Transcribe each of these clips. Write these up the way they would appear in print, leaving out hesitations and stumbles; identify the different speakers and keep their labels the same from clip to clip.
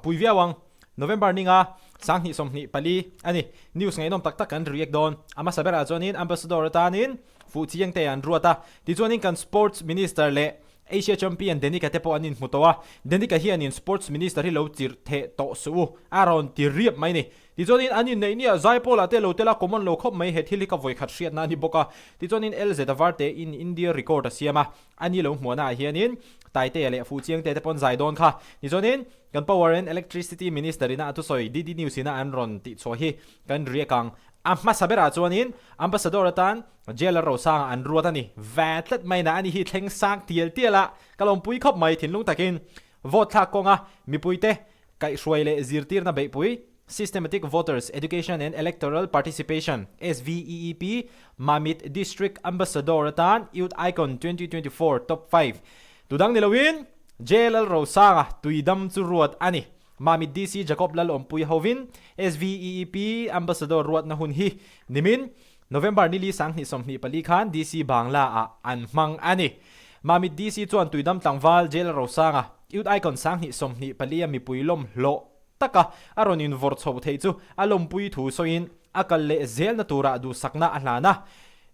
Speaker 1: pui viau ang. November ninga 2024 a ni. News ngaihnawm tak tak kan react dawn. A hmasa berah chuanin Ambassador atanin Fuhchiangte an ruat a. Tichuanin kan Sports Minister leh Asia Champion Denica te pawh an inhmu tawh a. Denica hianin Sports Minister hi lo chirh theh tawh suh u a rawn ti riap mai ni. Tichuanin an inneih nia Zaipawl ah te lo tel a common lo khawp mai he thil hi ka vawikhat hriatna a ni bawk a. Tichuanin LZ a varte in India record a siam a. A ni lo hmuahna ah hianin Taitea leh Fuhchiangte te pawn zai dawn kha. Tichuanin kan Power and Electricity Minister ina a thusawi DD News ina an rawn tihchhuah hi kan riak ang. A hmasa berah chuanin Ambassador atan Jailer Rosanga an ruat a ni. Ve tlat mai na a ni hi thleng sang tial tial a, ka lawmpui khawp mai thinlung takin. Vote thlak kawnga mipuite kaihhruai leh zirtirna beihpui, Systematic Voters Education and Electoral Participation, SVEEP, Mamit District Ambassador atan Youth Icon 2024 Top 5 tudang ni loin JLL Rosanga tuidam chu ruat a ni. Mamit DC Jacob Lalawmpui hovin SVEEP Ambassador ruatna hun hi nimin November nili 2024 khan DC Bangla ah an hmang a ni. Mamit DC chuan tuidam tlangval JLL Rosanga Youth Icon 2024 a mipui lawm hlawh taka a rawn invawrh chho theih chu a lawmpui thu sawiin a kal leh zelna turah duhsakna a hlan a,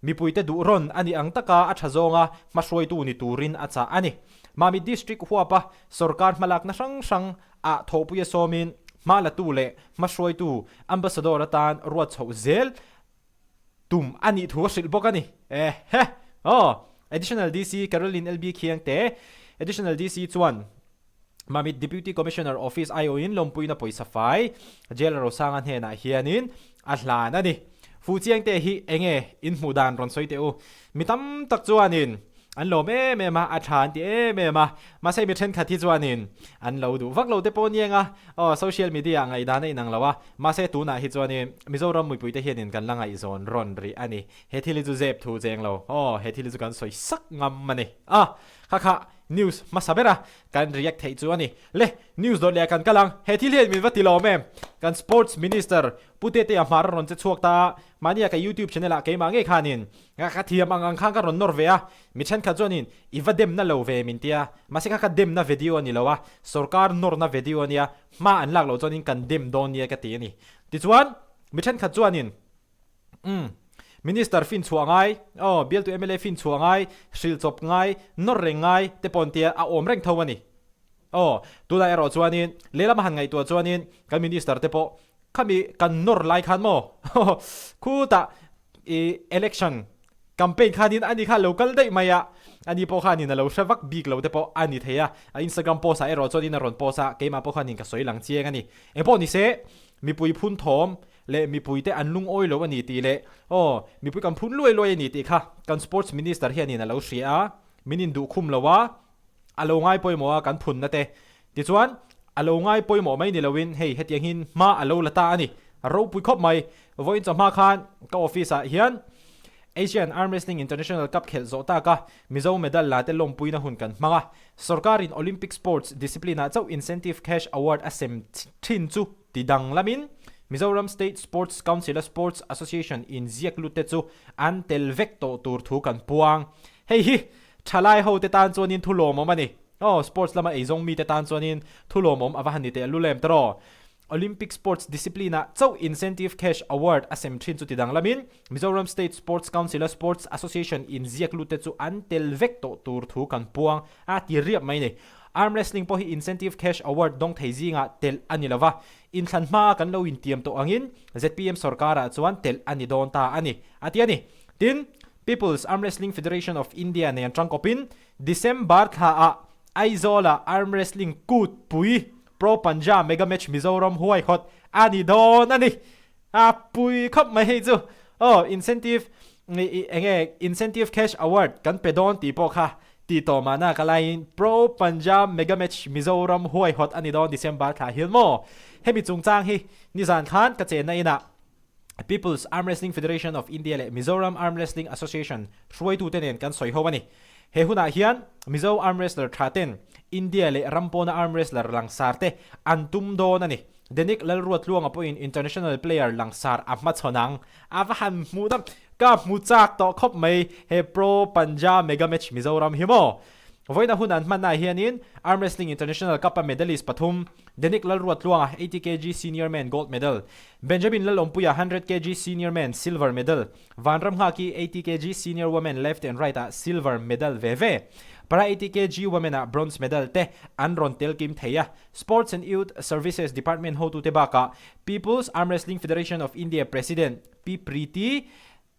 Speaker 1: mipuite duh rawn a nih ang taka a tha zawnga hmahruaitu ni turin a chah a ni. Mamit District huapa sawrkar hmalakna hrang hrang ah thawhpuia sawmin hma latu leh hmahruaitu Ambassador atan ruat chhoh zel tum a nih thu a hrilh bawk a ni. Ehe! Aw! Additional DC Caroline LB Khiangte, Additional DC chuan Mamit Deputy Commissioner Office aiawhin lawmpuina pawisa fai Jail Rosanga hnenah hianin a hlan a ni. Fuhchiangte hi enge in hmuh dan rawn sawi teh u. Mi tam tak chuanin an lawm em em a, a tha an ti em em a, mahse mi thenkhat hi chuanin an lo duh vak lo te pawh aniang a, aw social media ah ngaihdan a inang lo a, mahse tunah hi chuanin Mizoram mipuite hianin kan la ngaihzawn rawn rih a ni. He thil hi chu zep thu cheng lo, aw he thil hi chu kan sawi sak ngam a ni. A, kha kha news hmasa ber a, Kan react theih chu a ni. Le, news dawt leh kan kal ang. He thil hian min va ti lawm em? Kan Sports Minister Pu Tetea hmar a rawn che chhuak ta a, mahnia ka YouTube channel ah keimah ngei khanin ka thiam ang ang khan ka rawn nawr ve a, mi thenkhat chuanin i va demna lo ve min tia, mahse kha ka demna video a ni lo a, sorkar nawrna video a nia, hma an lak loh chuanin kan dem dawn nia ka ti a ni. Tichuan, mi thenkhat chuanin. Umm. Minister fin chhuah ngai, aw, bialtu mla fin chhuah ngai, hrilh chawp ngai, nawr reng ngai te pawh tia a awm reng tho a ni. Aw, tunah erawh chuanin lehlam a han ngaihtuah chuanin kan minister te pawh khami kan nawr lai khan maw khutah i election campaign khanin ani kha lo kal daih mai a, ani pawh khanin a lo hre vak bik lo te pawh a ni thei a, a Instagram post ah erawh chuanin a rawn post a, keimah pawh khanin ka sawi lang chiang a ni. Engpawh ni se, mipui phun thawm leh mipuite an lungawi lo a ni tih leh aw mipui kan phun luai luai a ni tih kha kan Sports Minister hianin a lo hria a, min induh khum lo a, a lo ngai pawimawh a kan phunna te. Tichuan, a lo ngai pawimawh mai ni loin hei hetiang hin hma a lo la ta a ni. Ropui khawp mai. Vawiin chawhma khan ka office ah hian Asian Arm Wrestling International Cup khelh zawh tak a Mizo medal la te lawmpuina hun kan hmang a. Sorkarin Olympic Sports discipline ah chauh incentive cash award a sem thin chu Ti dang lamin, Mizoram State Sports Council-a Sports Association inziak lut te chu an tel vek tawh tur thu kan puang. Hei hi thalai ho te tan chuanin thu lawmawm a ni. Aw, sports lama eizawng mite tan chuanin thu lawmawm a va han ni teh lul em tawh. Olympic Sports discipline-ah chauh incentive cash award a sem thin chu ti dang lamin, Mizoram State Sports Council-a Sports Association inziak lut te chu an tel vek tawh tur thu kan puang a ti riap mai ni. Arm wrestling pawh hi incentive cash award dawng thei zingah telh a ni lova, inthlan hmaa kan lo intiam tawh angin zpm sorkarah chuan telh a ni dawn ta a ni, a ti a ni. Tin, People's Arm Wrestling Federation of India nen tangkawpin December thlaah Aizawl-ah Arm Wrestling kut pui Pro Panja Mega Match Mizoram huaihawt a ni dawn a ni. A pui khawp mai hei chu. Aw, incentive enge incentive cash award kan pe dawn tih pawh kha tih tawh mahna ka laiin Pro Punjab Mega Match Mizoram huaihawt a ni dawn December thla hian maw? Hemi chungchang hi nizan khan ka chenna inah People's Arm Wrestling Federation of India leh Mizoram Arm Wrestling Association hruaitute nen kan sawi ho a ni. He hunah hian Mizo arm wrestler tha ten India leh ram pawna arm wrestler langsar te an tum dawn a ni. Denic Lalruatluanga pawhin international player langsar a hmachhawn ang. A va han hmuh dam, ka hmu chak tawh khawp mai he Pro Panja Mega Match Mizoram hi maw? Vawiina hun an hmannaah hianin Arm Wrestling International Cup-a medalist pathum, Denic Lalruatluanga, 80 kg Senior Men Gold Medal, Benjamin Lalawmpuia, 100 kg Senior Men Silver Medal, Vanramnghaki, 80 kg Senior Women Left and Right-ah Silver Medal ve ve, Para 80 kg Women-ah Bronze Medal te an rawn tel kim thei a. Sports and Youth Services Department hotute bakah People's Arm Wrestling Federation of India President Pi Preeti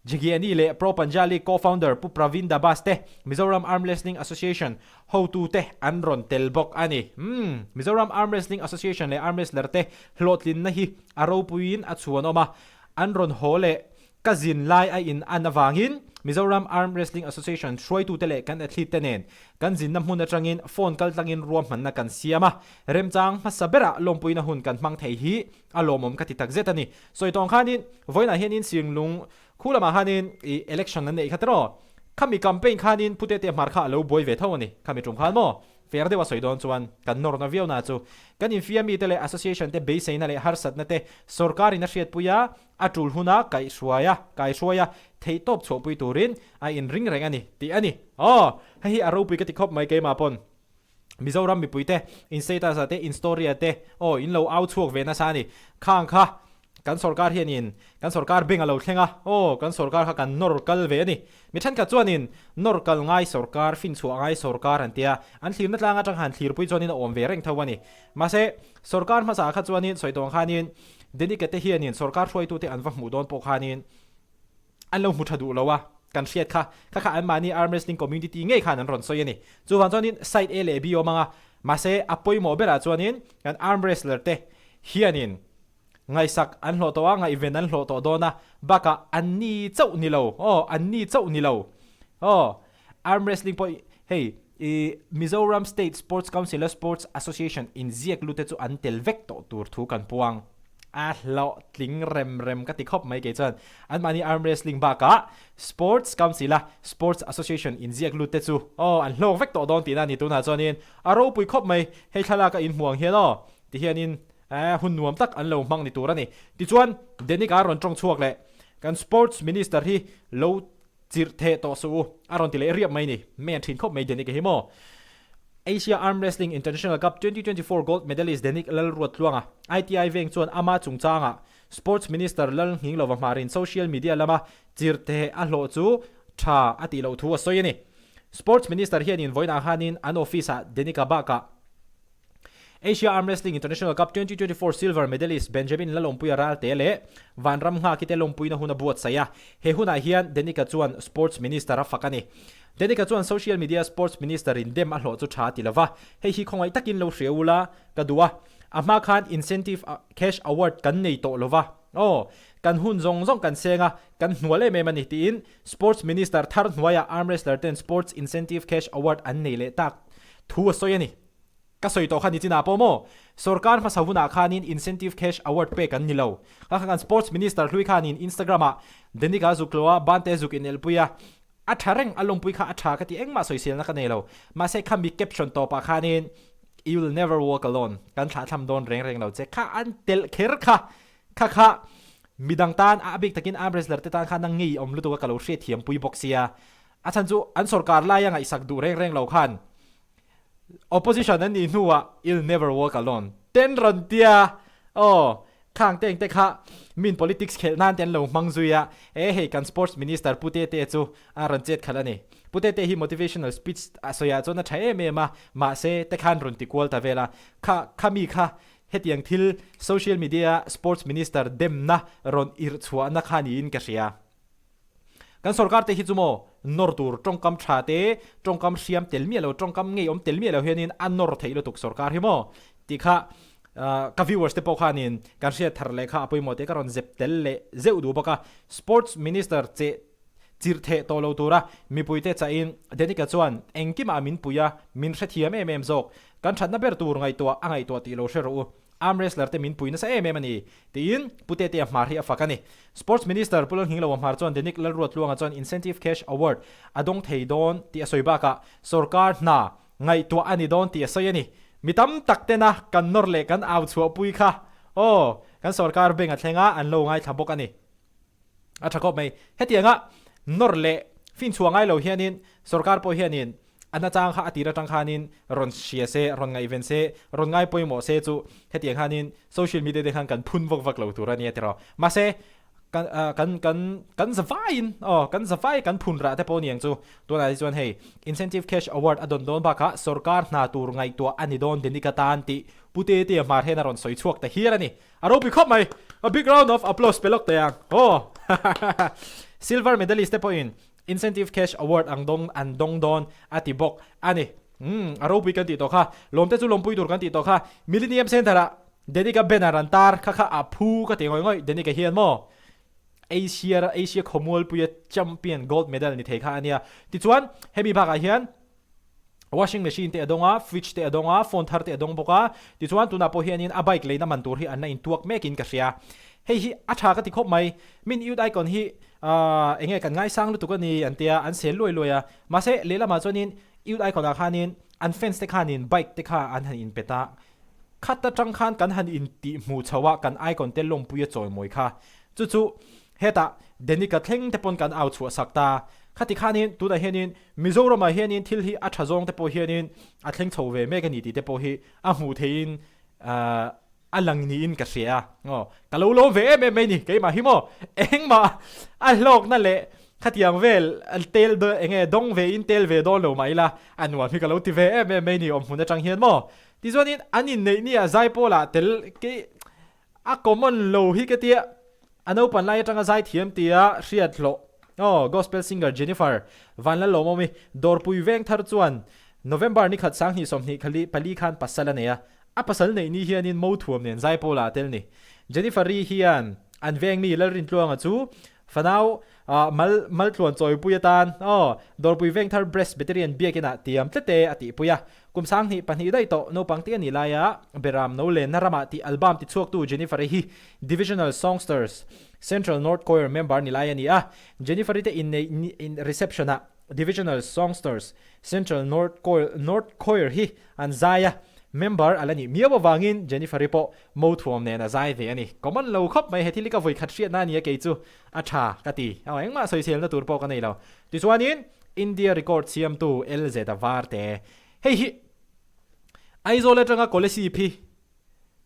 Speaker 1: Jgiani leh Pro Panjali Co-founder Pu Pravin Dabas te Mizoram Arm Wrestling Association hotute an rawn tel bawk a ni. Umm, Mizoram Arm Wrestling Association leh Arm Wrestler te hlawhtlinna hi a ropuiin a chhuanawm a, an rawn haw leh ka zin lai a in an avangin Mizoram Arm Wrestling Association hruaitute leh kan athlete te nen kan zinna hmun atangin phone kaltlangin ruahmanna kan siam a, remchang hmasa berah lawmpuina hun kan hmang thei hi A lawmawm ka ti tak zet a ni. Sawi tawng khanin vawiinah hianin Singlung khu lamah khanin ih election an neih kha tiraw? Khami campaign khanin Pu Tete Hmar kha a lo buai ve tho a ni. Khami tum khan maw? Fair deuha sawi dawn chuan kan nawrna viau na chu kan infiam mite leh association te beiseina leh harsatna te sorkarin a hriatpui a, a tul huna kaihhruai a, kaihruai a, theihtawp chhuahpui turin a inring reng a ni tih a ni. Aw! Hei hi a ropui ka ti khawp mai keimah pawn. Mizoram mipuite in status ah te in story ah te aw in lo au chhuak ve nasa a ni. Khang kha kan sorkar hianin kan sorkar beng a lo thleng a, aw kan sorkar kha kan nawr kal ve a ni. Mi thenkhat chuanin nawr kal ngai sorkar, finchhuah ngai sorkar an tia, an thlirna tlang atang han thlirpui chuanin a awm ve reng tho a ni. Mahse sorkar hmasa kha chuanin sawi tawng khanin Denica te hianin sorkar hruaitute an va hmuh dawn pawh khanin, An lo hmu tha duh lo a, kan hriat kha. Kha kha anmahni arm wrestling community ngei khan an rawn sawi a ni. Chuvang chuanin side A leh B awm ang a, mahse a pawimawh berah chuanin kan arm wrestler te hianin ngaihsak an hlawh tawh a, ngaihven an hlawh tawh dawn a, bakah anni chauh ni lo, aw anni chauh ni lo, aw arm wrestling pawh hei i Mizoram State Sports Council-a Sports Association inziak lute chu an tel vek tawh tur thu kan puang. A hlawhtling rem rem ka ti khawp mai kei chuan anmahni arm wrestling bakah Sports Council-a Sports Association inziak lut te chu aw an hlawk vek tawh dawn tihna a ni tunah chuanin a ropui khawp mai hei thlalak a inhmu ang hian aw tihianin eh hun nuam tak an lo hmang ni tur a ni. Tichuan Denic-a rawn tawng chhuak leh kan Sports Minister hi lo Chirh theh tawh suh u, a rawn ti leh riap mai ni. Men thin khawp mai Denic hi maw? Asia Arm Wrestling International Cup 2024 Gold Medalist Denic Lalruattluanga, ITI veng chuan ama chungchangah Sports Minister Lalnghinglova hmarin social media lama chirh theh a hlawh chu tha a tih loh thu a sawi a ni. Sports Minister hianin vawiinah khanin an office-ah Denic-a bakah Asia Arm Wrestling International Cup 2024 Silver Medalist Benjamin Lalawmpuia Ralte leh Vanram Nghaki te lawmpuina hun a buatsaih a, he hunah hian Denica chuan Sports Minister a fak a ni. Denica chuan social media Sports Minister in dem a hlawh chu tha a ti lova, hei hi khawngaih takin lo hria ula ka duh a, a hma khan incentive cash award kan nei tawh lova, aw, kan hun zawng zawng kan seng a, kan hnual em em a ni tiin Sports Minister thar hnuaiah arm wrestler ten Sports Incentive Cash Award an nei leh tak thu a sawi a ni. Ka sawi tawh kha ni chinah pawh maw? Sorkar hmasa hunah khanin incentive cash award pek an ni lo. Kha kha kan Sports Minister hlui khanin Instagram ah Denic a zuk lo a, bante zuk inelpui a, a tha reng, a lawmpui kha a tha ka ti engmah sawiselna ka nei lo. Mahse khami caption tawpah khanin You'll never walk alone, kan thlahthlam dawn reng reng lo che kha an telh kher kha. Kha kha midang tan a bik takin arm wrestler te tan khan a ngei awm lutuk a ka lo hriatthiam pui bawk sia. A chhan chu an sorkar laia ngaihsak duh reng reng lo khan Opposition an nih hnuah You'll never walk alone ten rawn tia aw khang teng te kha min politics khelh nan te an lo hmang zui a, e hei kan sports minister Pu Tete chu a rawn chet khalh a ni. Pu Tete hi motivational speech a sawi ah chuan a tha em em a, mahse te khan rawn ti kual ta vel a, kha kha mi kha hetiang thil social media a sports minister demna rawn irh chhuahna kha niin ka hria. Kan sorkar te hi chu maw nawr tur tawngkam tha te, tawngkam hriam tel miah lo, tawngkam ngeiawm tel miah lo hianin a nawr theih lutuk sorkar hi maw tih kha ka viewers te pawh khanin kan hriat thar leh kha a pawimawh tih ka rawn zep tel leh zeuh duh bawk a. Sports Minister che chirh theh tawh lo tura mipuite chahin Denica chuan engkimah min pui a, min hrethiam em em zawk. Kan thatna ber tur ngaihtuah a ngaihtuah tih lo hre rawh u. Arm wrestler te min pui nasa em em a ni, tiin Pu Tetea Hmar hi a fak a ni. Sports Minister Pu Lalnghingloa Hmar chuan Denic Lalruatluanga chuan Incentive Cash Award a dawng thei dawn tih a sawi bakah sorkar hna ngaihtuah a ni dawn tih a sawi a ni. Mi tam tak tena kan nawr leh kan au chhuahpui kha aw kan sorkar bank a thleng a, an lo ngaithla bawk a ni. A tha khawp mai. Hetianga nawr leh finchhuah ngai lo hianin sorkar pawh hianin. A nachang kha a tir atang khanin rawn hria se, rawn ngaihven se, rawn ngai pawimawh se chu hetiang khanin social media te khan kan phun vak vak lo tur a nia tiraw. Mahse, kan kan kan kan zavaiin aw kan zavai kan phun rah te pawh a ni ang chu. Tunah hi chuan hei incentive cash award a dawn dawn bakah sorkar hna tur ngaihtuah a ni dawn Denic atan tih Pu Tetea hmar hian a rawn sawi chhuak ta hial a ni. A ropui khawp mai! A big round of applause pe lawk teh ang. Aw! Silver medalist te pawhin Incentive cash award ang dawng an dawng dawn a ti bawk a ni. Umm, a ropui kan tih tawh kha. Lawmte chu lawmpui tur kan tih tawh kha. Millennium Centre ah Denica banner an tar kha kha a phu ka ti ngawih ngawih. Denica hian maw Asia Asia khawmualpuia champion gold medal ni thei kha a nia. Tichuan, hemi bakah hian Washing machine te a dawng a, fridge te a dawng a, phone thar te a dawng bawk a, tichuan tunah pawh hianin a bike leina man tur hi an la intuak mekin ka hria. Hei hi a tha ka ti khawp mai, min youth icon hi ahh enge kan ngaisang lutuk a ni an tia, an sel luai luai a, mahse lehlamah chuanin youth icon ah khanin an fans te khanin bike te kha an han inpet a, Khat atang khan kan han intih hmuh chho a kan icon te lawmpui a chawimawi kha. Chu chu hetah Denica thleng te pawn kan au chhuah sak ta. Khati khanin tunah hianin Mizoramah hianin thil hi a tha zawng te pawh hianin a thleng chho ve mek a ni tih te pawh hi a hmuh theihin a lang niin ka hria a. Aw ka lo lawm ve em em mai ni keimah hi maw engmah a hlawkna leh Khatiang vel tel enge dawng ve in tel ve dawn lo mah ila a nuam hi ka lo ti ve em em mai ni awm hmun atang hian maw. Tichuanin an inneih nia Zaipawlah tel kei a common lo hi ka tia a naupan lai atanga zaithiam tia hriat hlawh aw gospel singer Jennifer Vanlalawmawmi Dawrpui Vengthar chuan November nikhat 2020 khali pali khan pasal a nei a A pasal neih ni hianin Mo Thuam nen Zaipawlah a tel ni. Jennifer-i hian an veng mi Lalrintluanga chu fanau mal maltluan chawipui atan aw Dawrpui Vengthar Presbyterian Biakinah tiam tlet e a tihpui a. Kum 22 daih tawh naupang te a nih laia Beram No Lenna ramah tih album tichhuaktu Jennifer-i hi Divisional Songsters Central North Choir member ni lai a ni a. Jennifer-i te inneih reception-ah Divisional Songsters Central North Choir North Choir hi an zai a, member a la nih miau avangin Jennifer-i pawh mo thuam nen a zai ve a ni. Common lo khawp mai, he thil hi ka vawi khat hriatna a ni a kei chu a tha ka ti. Aw engmah sawiselna tur pawh ka nei lo. Tichuanin India record siamtu LZ a var te. Hei hi Aizawl atanga Kolasib hi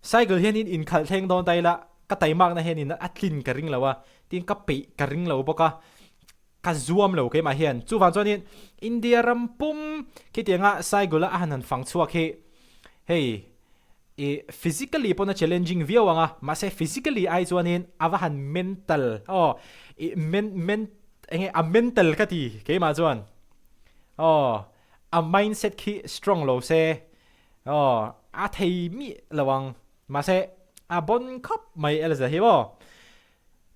Speaker 1: cycle hianin inkhalh thleng dawn ta ila ka taimakna hianin a tlin ka ring lo a, tin ka peih ka ring lo bawk a. Ka zuam lo keimah hian. Chuvang chuanin India ram pum khitianga Saigula a han han fang chhuak hi hei i physically pawn a challenging viau ang a, mahse physically ai chuanin a va han mental aw i men men enge a mental ka ti keimah chuan aw a mindset khi strong lo se aw a thei miah lo ang mahse a bon khawp mai Elza hi maw.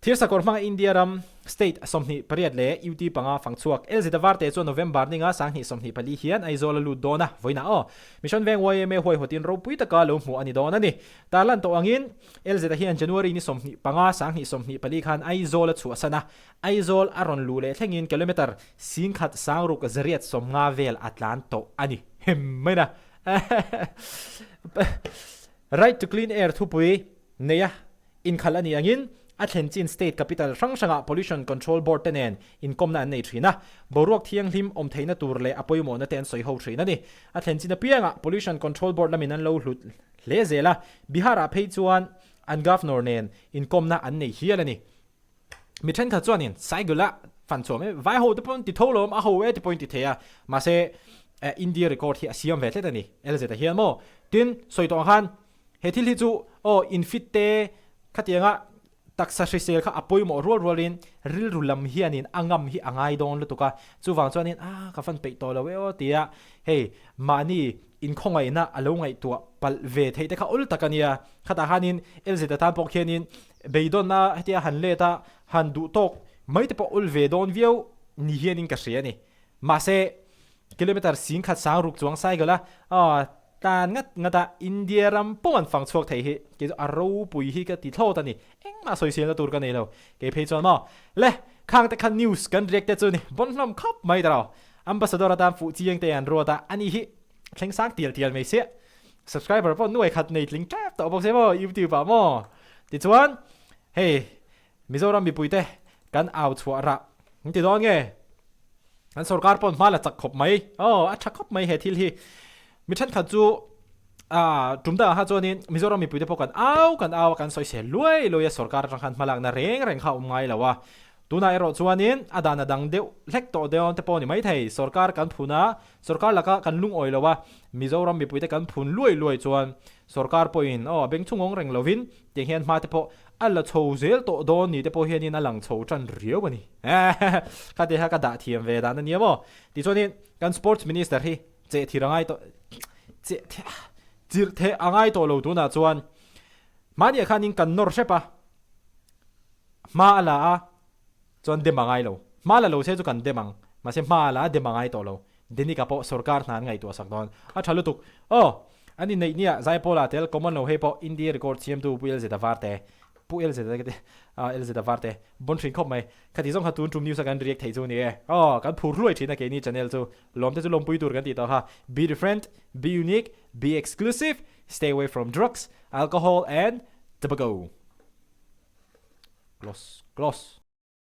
Speaker 1: Thirsakawr hmanga India ram state 28 leh UT panga fangchhuak LZ Varte chuan November ninga 2024 hian Aizawl a lut dawn a, vawiinah aw. Mission Veng yma huaihawtin ropui taka lo hmuh a ni dawn a ni. Tarlan tawh angin LZ hian January ni 25, 2024 khan Aizawl a chhuahsan a, Aizawl a rawn luh leh thlengin kilometre 10,000 sangruk zariat 50 vel a tlan tawh a ni. Hem mai na. Right to Clean Air thupui nei a inkhalh a nih angin a thlen chin state capital hrang hrangah Pollution Control Board te nen inkawmna an nei thin a, boruak thianghlim awm theihna tur leh a pawimawhna te an sawi ho thin a ni. A thlen chin apiangah Pollution Control Board lamin an lo hlut hle zel a, Bihar-ah phei chuan an Governor nen inkawmna an nei hial a ni. Mi thenkhat chuanin cycle a fan chhuah mai vai ho te pawh an ti tho lo a ho e te pawhin ti thei a, mahse India record hi a siam ve tlet a ni LZ-a hian maw. Tin, sawi tawh ang khan he thil hi chu aw infit te khatianga taksa hrisel kha a pawimawh rual rualin rilru lam hianin a ngam hi a ngai dawn lutuk a, chuvang chuanin a ka fan peih tawh lo e aw tia hei mahni inkhawngaihna a lo ngaihtuah palh ve theih te kha awl tak a nia. Khatah khanin LZ atan pawh khianin beidawnna hetia han let a, han duh tawk mai te pawh awl ve dawn viau ni hianin ka hria a ni. Mahse, kilometre 10,000 sang ruk chuang cycle a, aw, tlan ngat ngat a, India ram pawh an fang chhuak thei hi kei chu a ropui hi ka ti thlawt a ni. Engmah sawiselna tur ka nei lo. Kei phei chuan maw, le, khang te kha news kan react te chu ni, bon hlawm khawp mai ta lo. Ambassador atan fuh chiang te an ruat a, ani hi thleng sang tial tial mai sia. Subscriber pawh nuai khat nei tling tep tawh bawk se maw YouTube ah maw. Tichuan hei Mizoram mipui te kan au chhuah rah an ti dawn nge? Kan sorkar pawn hma la chak khawp mai. Aw, a tha khawp mai he thil hi. Mi thenkhat chu ah tum dangah kha chuanin Mizoram mipuite pawh kan au kan au a, kan sawisel luai luai a sorkar atang khan hmalakna reng reng kha a awm ngai lo a. Tunah erawh chuanin a dan a dang deuh hlek tawh dawn te pawh a ni maithei. Sorkar kan phun a, sorkar laka kan lungawi lo a, Mizoram mipuite kan phun luai luai chuan sorkar pawhin aw a beng chhungawng reng lovin Tiang hian hma te pawh a la chho zel tawh dawn ni te pawh hianin a lang chho tan riau a ni. Kha ti kha ka dah thiam ve dan a nia maw? Tichuanin kan Sports Minister hi cheh thir a ngai tawh cheh chirh theh a ngai tawh lo tunah chuan mahniah khanin kan nawr hrep a, hma a la a chuan dem a ngai lo. Hma la lo se chu kan dem ang, mahse hma a la a dem a ngai tawh lo. Denika pawh sorkar hna an ngaihtuah sak dawn. A tha lutuk. Aw! An inneih nia Zaipawl ah tel common lo hei pawh India record siamtu Pu LZ Varte Pu LZ ka ti ah LZ Varte bon thin khawp mai. Khati zawng kha tun tum news a kan react theih chu ni e. Aw! Kan phur hluai thin a keini channel chu. Lawm te chu lawmpui tur kan tih tawh kha. Be different, be unique, be exclusive, stay away from drugs, alcohol and tobacco. Close. Close.